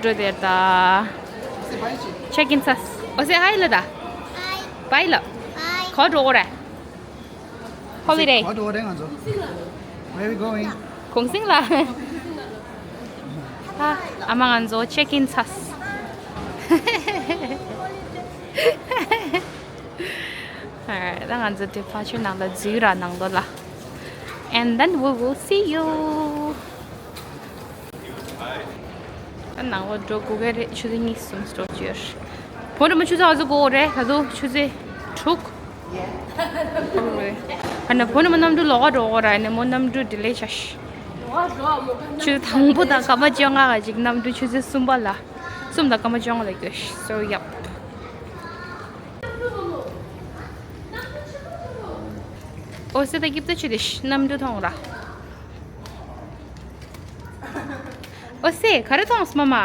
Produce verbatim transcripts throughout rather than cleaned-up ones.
འགྲོ་དེར་ད། ཆེག་ཨིན་ཚར། ཨོ་སེ་ཧའི་ལ་ད། བའི་ལ། ག་པར་འགྲོ་དགོས་རེད། ཧོ་ལི་ཌེ། ག་པར་འགྲོ་དགོས་རེད་ང་ཚོ། Where are we going? གུང་སེང་ལ། ཨ་ཨ་མ་ང་ཚོ་ཆེག་ཨིན་ཚར། Alright, ད་ང་ཚོ་departure ནང་ལ་འཛུལ་ར་ནང་ལོགས་ལ། And then we will see you. ད་ནང་ལོགས་འགྲོ་དགོས་ཀྱི་རེད། ཆུ་ཚོད་གཉིས་གསུམ་འགྲོ་རྒྱུ་ཡོད་རེད། བོད་ནས་མོ་ཆུ་ཚོད་ག་ཚོད་འགོར་རེད། ད་དུང་ཆུ་ཚོད་དྲུག་ཨ་ནི་བོད་ནས་མོ་གནམ་གྲུ་ལོགས་ཀ་འགྲོ་དགོས་རེད། ཨ་ནི་མོ་གནམ་གྲུ་delay ཆགས་ཤག་ཆུ་ཚོད་དང་པོ་དང་སྐར་མ་བཅོ་ལྔ་ག་ཅིག་གནམ་གྲུ་ཆུ་ཚོད་གསུམ་པ་ལ། གསུམ་དང་སྐར་མ་བཅོ་ལྔ་ལ་རྒྱུགས་ཤག So, yep. ཨོ་སེ་ད་སྐྱིད་པོ་ཆུ་དེ་ཤི་གནམ་གྲུ་མཐོང་ར། ཨོ་སེ་ག་རེ་མཐོང་སོང་མ་མ།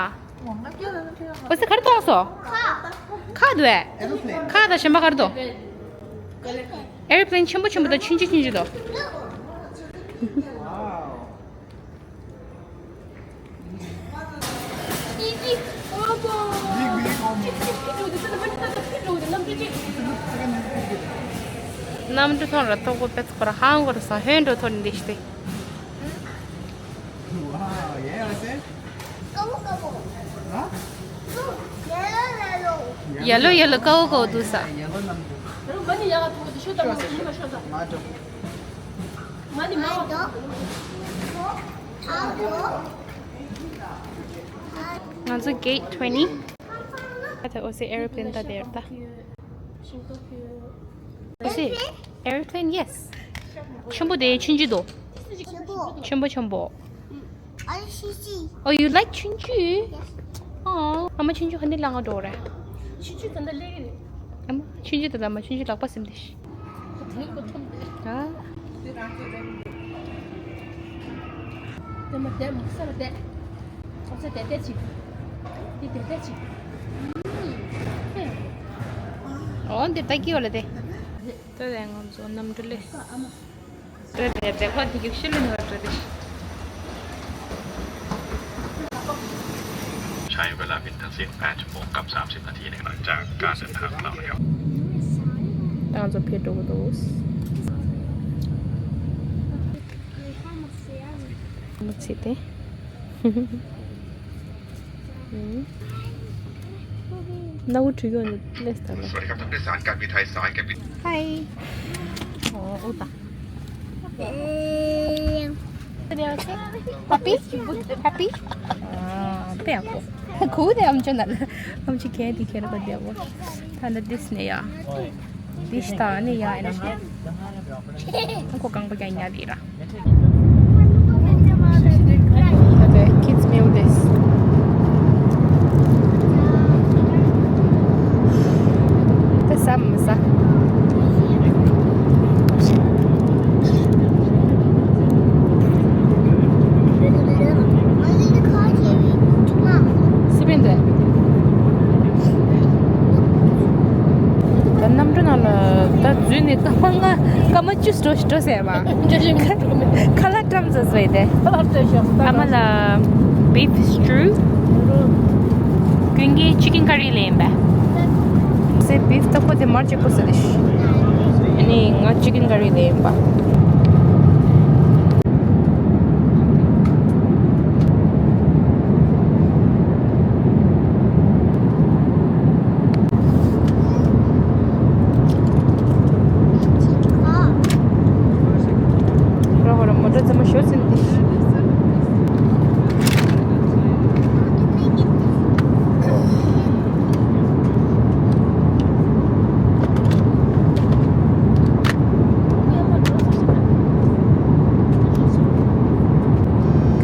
ཨོ་སེ་ག་རེ་མཐོང་སོང་། ཁ་འདུག་ཨེ། ཁ་དང་གཞན་པ་ག་རེ་འདུག Airplane ཆེན་པོ་ཆེན་པོ་དང་ཆུང་ཆུང་ཆུང་ཆུང་འདུག་གནམ་གྲུ་མཐོང་ར་ཐོག་གོ་པད་ཚོགས་ར་ཧང་གོ་ར་ས་ཧོན་འགྲོ་ཐོར་འདི་ཤི་སྟེ། Yellow, yellow, ཀའོ་ཀའོ་འདུག་ས། ང་ཚོ་gate twenty། ཨ་ད་ཨོ་སེ་airplane ད་དེར་ད། ཨོ་སེ་airplane, yes. ཆེན་པོ་དེ་ཆུང་ཆུང་དོ། ཆེན་པོ། ཆེན་པོ་ཆེན་པོ། Oh, you like ཆུང་ཆུང་། ཨོ། ཨ་མ་ཆུང་ཆུང་ག་འདི་ལ་ང་འགྲོ་རེད། ཆུང་ཆུང་ད་ལྟ་ལེགས་རེད། ཨ་མ་ཆུང་ཆུང་ད་ལྟ་མ་ཆུང་ཆུང་ལག་པ་ཟིན་ཏེ། དེ་ནས་ཁོ་ཐོབ་འདུག་ཨ། དེ་རང་ཚོ་རེད་འདུག་དེ་མ་བསྡད་མ་ས་ལ་བསྡད། ཁོ་ཚོ་བསྡད་བསྡད་ཅིག་དེ་བསྡད་བསྡད་ཅིག་ཨོ་འདི་ལྟ་གི་ཡོད་ལ་དེ། དེ་ལས་ང་ཚོ་གནམ་གྲུ་ལས། དེ་དེ་དེ་ཁོ་དེ་གི་ཤི་ལ་ནོར་འགྲོ་དེ། ཆ་ཡོད་པའི་ལ་བིན་ཐང་སིན་ཕན་ཆུ་མོ་སྐབས་སམ་སིན་ན་དེ་ནས་ང་ཅག་ག་ནས་ཐག་ལག་ཡོད། ང་ཚོ་ཕེབས་འགྲོ་གི་འདུག་མ་ཚིག་དེ། ནག་པོ་བྲིས་ཡོད་ནི་ལས་ལྟ་ལ། Hi. Oh, Uta. Happy? Happy? Ah, peko. Kude amcho na. Amcho ke di kero ko debo. Tanda this ne ya. This ta ne ya ina. Ko kang ba kya nya di ra. Okay, kids meal this. This samosa. སི་པན་དེ། ད་གནམ་གྲུ་ནང་ལ་ད་འཛུལ་ནས་སྐར་མ་ལྔ་སྐར་མ་བཅུ་འགྲོ་འགྲོ་ཟེར་བ། ཁ་ལག་བཀྲམ་ཟ་ཟེར་དེ། ཨ་མ་ལ་beef stew། ཀུན་གྱིས་chicken curry ལེན་པ། སེ་beef ད་ཁོ་དེ་མར་ཅིག་ཁོ་ཟེར་དེ། ཨ་ནི་ང་chicken curry ལེན་པ། ར་ཧོ་ར་མོ་ཊ་ཙམ་ཤོར་ཟིན་ཏེ།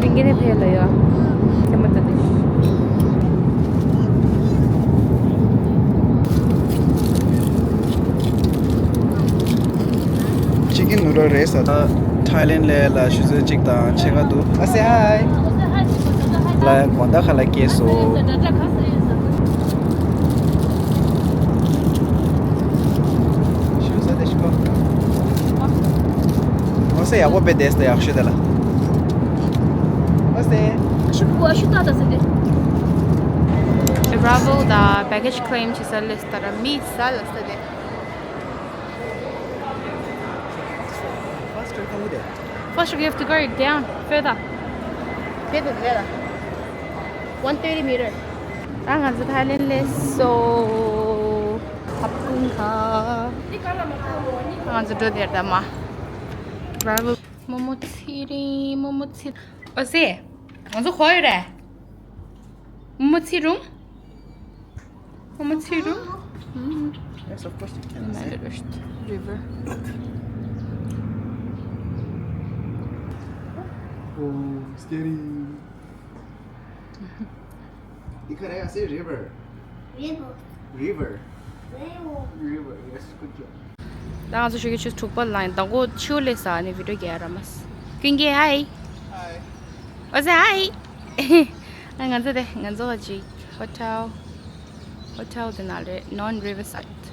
ཀུན་གྱིས་ནས་ཕེབས་ལ་ཡོད། ཁྱེད་མ་ལྟ་དུས། Chicken noodle རེད་ཟེར། ད་ཐའི་ལེན་ལ་ལ་ཆུ་ཚོད་གཅིག་དང་ཕྱེད་ཀ་འདུག་ཨ་སེ་ཧའི། ལ་དགོང་དག་ཁ་ལ་སྐྱེས་སོ། ཞུ་ས་དེ་ཤི་གོ། ཨོ་སེ་ཡག་པོ་དཔེ་བསྡད་སོ། ཡག་ཤོས་དེ་ལ། ཨོ་སེ། ཤུ་གོ་ཤུ་ཏ་ཏ་ཟེར་ཏེ། Travel དང་baggage claim བྱེད་ས་ལས་ལྟར་མི་ས་ལ་ས་དེ། First, we have to go down further. Further, further. One thirty meter. ད་ང་ཚོ་ཐའི་ལེན་ལས་སོ། ཧབ་ཀུན་ཁ། ང་ཚོ་འགྲོ་དེར་ད་མ། Travel. མོ་མོ་ཚི་རིང་། མོ་མོ་ཚི། ཨོ་སེ། ང་ཚོ་ཁོ་ཡོད་རེད། མོ་མོ་ཚི་རུང་། མོ་མོ་ཚི་རུང་། Yes, of course you can. River. Oh, scary. You can say river. River. River. River. River. Yes, good job. ད་ང་ཚོ་ཞོགས་ཀྱི་ཆུ་ཚོད་དྲུག་པ་ལ་ཡིན། མདང་དགོང་ཕྱི་ལས་ས་ནས་བི་ཌིའོ་རྒྱག་ར་མ། ཀུན་གྱིས་ཧའི། ཧའི། ཨོ་ཟེ་ཧའི། ང་ཚོ་དེ་ང་ཚོ་གཅིག་hotel. Hotel དེ་ན་རེད། Non Riverside.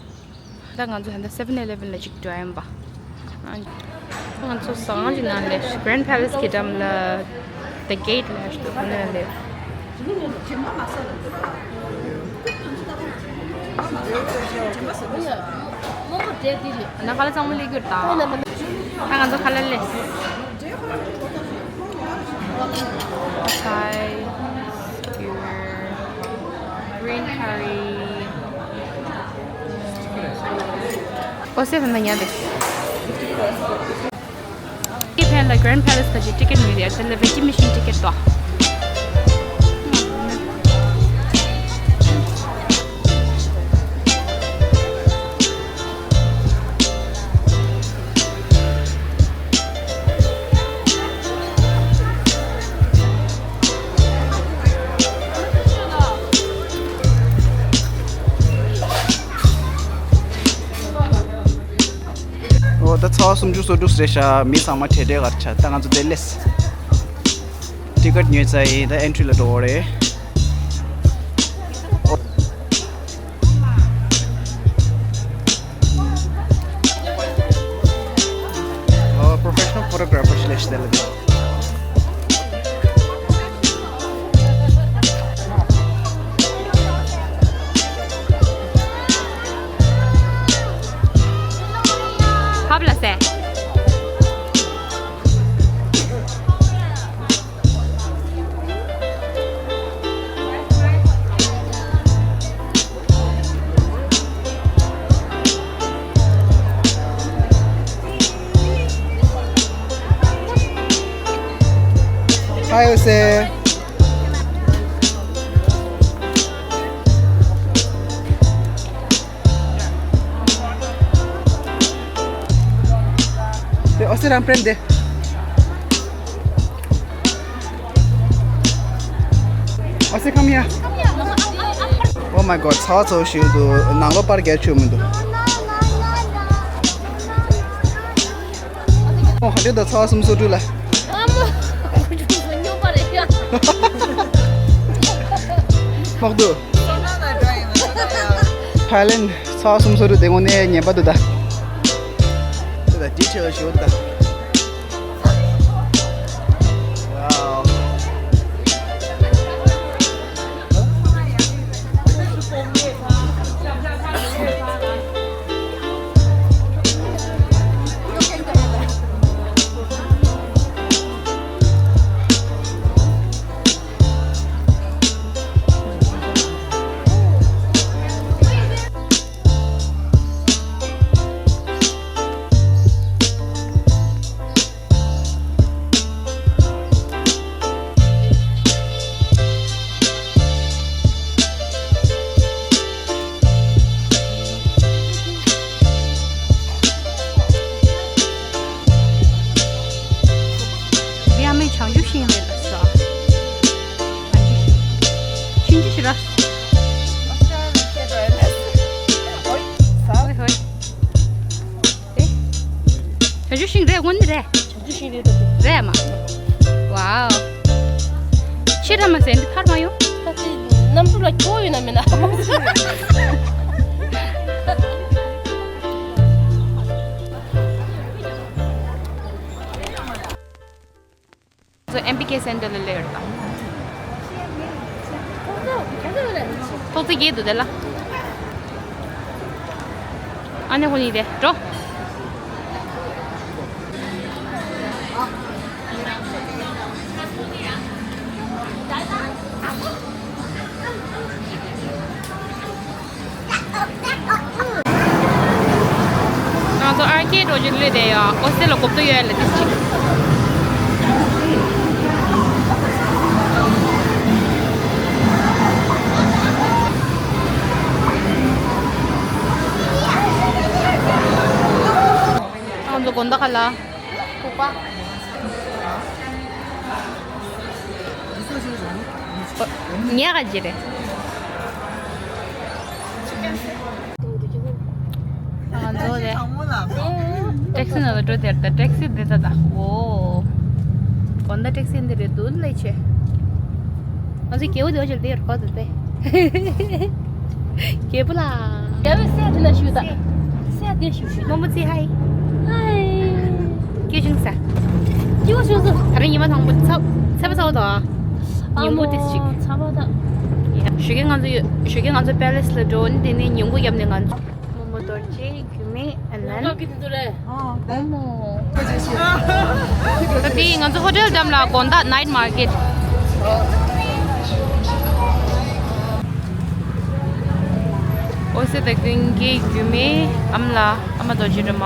ད་ང་ཚོ་ཧན་ད་Seven Eleven ལ་ཅིག་འགྲོ་ཡིན་པ། ང་ཚོ་ཟ་ཁང་ཅིག་ནང་ལས་Grand Palace གི་འགྲམ་ལ། The Gate ལ་ཞིག་ཏུ་ཁོ་ནས་ལས། ན་ཁ་ལ་གཙང་མ་ལས་གྱུར་དང་། ད་ང་ཚོ་ཁ་ལ་ལས། Thai skewer, green curry. ཨོ་སེ་ཕན་ན་ཉལ་དེ། ཨི་ཕན་ལ་Grand Palace ད་ཅི་ཊི་ཀེ་ཊི་མི་རེད། དེ་ལ་vending machine ཊི་ཀེ་ཊི་དོ། འོ་ད་ཚ་བ་སུམ་ཅུ་སོ་དྲུག་རེད་ཤག་མི་ཚང་མ་བྲེལ་བྲེལ་གར་ཆགས། ད་ང་ཚོ་དེ་ལས་ཊི་ཀེ་ཊི་ཉོས་ཚར་ཡིན། ད་ཨེན་ཊི་རི་ལ་འགྲོ་དགོས་རེད། ཨོ། Professional photographer ཞིག་ལས་ཤི་དེ་ལ་འདུག་ཧབ་ལ་སེ། ཧའི་ཨོ་སེ། དེ་ཨོ་སེ་རང་ཕྲན་དེ། ཨོ་སེ་come here. Oh my god, ཚ་བ་ཚ་བོ་ཞིག་འདུག་ནང་ལོགས་པར་རྒྱག་ཆོག་མི་འདུག་ཨོ་ཧ་ཏེ་ད་ཚ་བ་སུམ་སོ་དྲུག་ལ། ཨ་མ། སྨག་འདུག་ཐའི་ལེན་ཚ་བ་སུམ་སོ་དྲུག་དེ་དངོས་གནས་ངན་པ་འདུག་ད། དེ་ད་འདི་ཆེ་བ་ཞིག་འདུག་ད། འདི་ཨ་མའི་བྱང་ཆུབ་ཤིང་རེད་ལ་ས། བྱང་ཆུབ་ཤིང་། ཆུང་ཆུང་ཞིག་ར། ཧོꯏ་ཧོꯏ། ཨེ། བྱང་ཆུབ་ཤིང་རེད། དངོས་གནས་རེད། བྱང་ཆུབ་ཤིང་རེད་འདུག་རེད་མ། ཝའོ། ཤེས་ར་མ་ཟད་འདི་ཐར་མ་ཡོང་། ད་དེ་གནམ་གྲུ་ལ་འཁྱོག་ཡོད་ན་མེད་ན། So M B K Center ལ་སླེབས་ཡོད་རེད་ད། ཏོག་ཙམ་རྒྱས་འདུག་དེ་ལ། ཨ་ནེ་ཧོ་ནི་དེ་འགྲོ། ང་ཚོ་ཨར་ཀེཌ་འགྲོ་རྒྱུ་ལས་དེ་ཡ་ཨོ་སི་ལ་གོབ་ཏུ་ཡོད་ལ་དེ་ཅིག་ང་ཚོ་དགོང་དག་ག་ལ། ཁུག་པ། ཉལ་ག་ཅི་རེད། ང་ཚོ་རེད། ཊེག་སི་ནང་ལ་འགྲོ་དེར་ད་ཊེག་སི་འདི་ད་ད་འོ། དགོང་དག་ཊེག་སི་འདི་རེད་འདུག་ལས་ཆེ། ང་ཚོ་རྒྱལ་པོ་དེ་བ་ཅིག་འདི་ཡོད་གོ་ད་དེ། རྒྱལ་པོ་ལགས། རྒྱལ་པོའི་སྲས་དེ་ལ་ཞུ་དང་། སྲས་དེ་ཞུ་ཞུ། རྨོ་མོ་ཚེ་ཧའི། ཧའི། སྐྱིད་བྱུང་ས། སྐྱིད་པོ་བྱུང་སོང་། ད་རིང་ཉི་མ་དང་པོ་ཚ་ཚ་པ་ཚ་པོ་དང་། ཉིན་གུང་ཏིས་ཅིག་ཚ་པ་དང་། ཞོགས་ཀས་ང་ཚོ་ཞོགས་ཀས་ང་ཚོ་པེ་ལེ་སི་ལ་འགྲོ་ནི་དེ་ནས་ཉིན་གུང་བརྒྱབ་ནས་ང་ཚོ། རྨོ་མོ་རྡོ་རྗེ་རྒྱུ་མེད་ཨ་ནན། ཨོ་མོ། ད་དེ་ང་ཚོ་ཧོ་ཊེལ་འགྲམ་ལ་དགོང་དག་ནའིཊ་མར་ཀེཊ། ཨོ་སི་དང་ཀུན་དགའི་རྒྱུ་མའི་ཨ་མ་ལགས་ཨ་མ་རྡོ་རྗེ་སྒྲོལ་མ།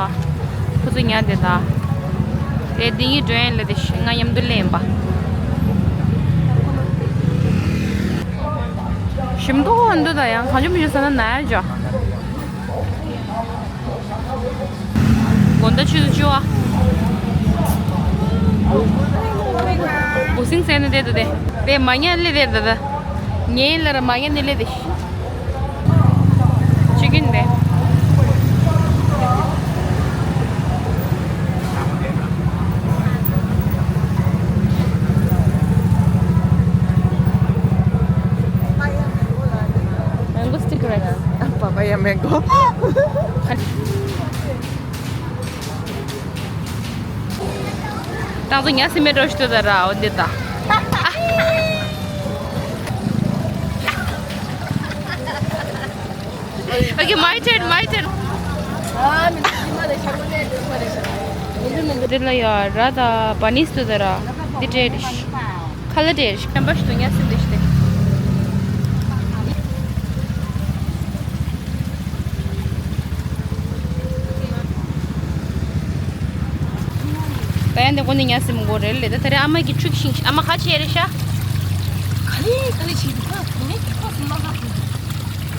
ཁོ་ཚོ་ཉལ་བསྡད་ད། དེ་འདི་ཡི་མགྲོན་ལ་དེ་ང་མཉམ་དུ་ལེན་པ། ཞིམ་མདོག་ཁ་འདུག་ད་ཡང་གང་བྱུང་མི་བྱུང་ཟ་ན་ན་ཡ་འཇོག་དགོང་དག་ཆུ་ཚོད་བཅུ་པ། འུ་སིང་ཟེར་ནས་བསྡད་འདུག་སྟེ། དེ་མ་ཉལ་ལེ་བསྡད་འདུག་ད། ཉལ་ལ་ར་མ་ཉལ་ནས་ལེ་བསྡད། ཅི་གིན་དེ། Mango sticker rice. Papaya mango. ཏང་ཏུ་ཉ་སི་མེ་ཏྲོ་ཤི་ཏུ་ད་ར་འོ་འདི་ད། Okay, my turn, my turn. འདི་ལ་ཡ་ར་ད་བ་ནིས་ཏུ་ད་ར། འདི་འདྲེ་རེད། ཁ་ལ་འདྲེ་རེད། ཁན་པ་ཤི་ཏུ་ཉ་སི་འདི་ཤི་ཏེ། ད་ཡང་འདི་ཀོ་ནི་ཉ་སི་མི་གོ་རེད་ལེ། ད་དེ་རེད་ཨ་མ་གི་ཕྲུག་ཤིང་ཨ་མ་ཁ་ཆེ་རེད་ཤ། ག་ལེ་ག་ལེ་ཆེ་འདུག་ག་ངས་ཁ་སུ་མ་ཁ་ཁུ།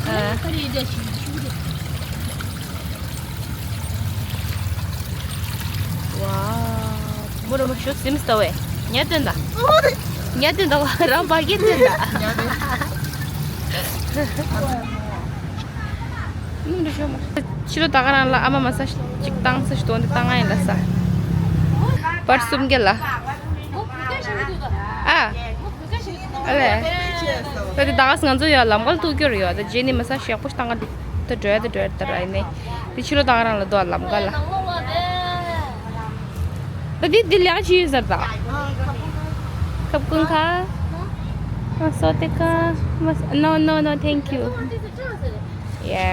ག་ལེ་ག་ལེ་རྒྱ་ཆེ་ཆུ་རེད། ཝའོ། མོ་ར་མོ་ཤོ་སིམ་སྟ་བས། ཉ་སྟོན་ད། ཉ་སྟོན་ད་རང་བ་གི་སྟོན་ད། ཕྱི་ལོ་ད་ག་རང་ལ་ཨ་མ་མ་ས་ཅིག་བཏང་ས་ཞིག་དོན་དེ་བཏང་ང་ཡིན་ལ་ས། བར་གསུམ་བརྒྱ་ལ། ཨ། ཨ་ལས། ད་དེ་ད་ག་ང་ཚོ་ཡ་ལམ་ཁ་ལ་ཐུག་རྒྱུ་རེད་ཡ། ད་རྗེས་ནས་མ་ས་ཞག་པོ་ཞིག་བཏང་ང་ད་འགྲོ་ཡ་ད་འགྲོ་ཡ་ད་ར་ཡིན་ནས། དེ་ཕྱི་ལོ་ད་ག་རང་ལ་འདུག་ལམ་ཁ་ལ། ད་དེ་དེ་ལས་ཀ་ཅི་ཡོད་ཟེར་ད། ཁབ་ཀུན་ཁ། ཨ་སོ་དེ་ཁ། No, no, no, thank you. Yeah.